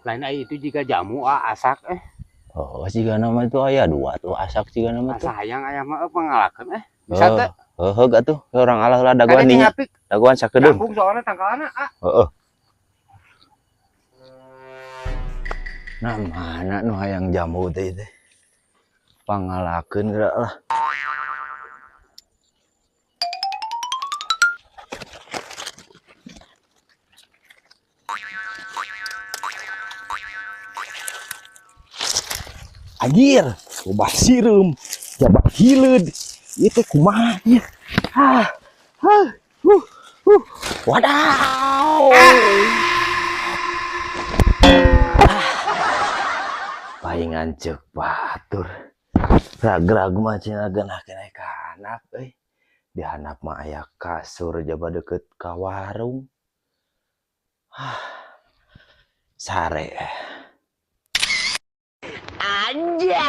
Lain ai itu juga jamu ah asak eh. Oh, jiga nama itu aya dua tuh asak jiga nama tuh. Asa hayang aya mah pangalakeun eh. Bisa teh? Heuh atuh, urang alah heula dagoan Kade dinya. apik. Dagoan sakedeung. Jangkung soalna tangkalana ah. Heeh. Nah, mana nu hayang jamu teh teh? Pangalakeun geura lah. Anjir, loba sireum, jabak hileud. Ieu teh kumaha ieu? Ah, ah, huh, huh. Wadaw. Paingan ceuk batur. Rag-rag mah cenah geunah keneh ka handap euy. Di handap mah aya kasur jaba deukeut ka warung. Ah, sare. Anjay.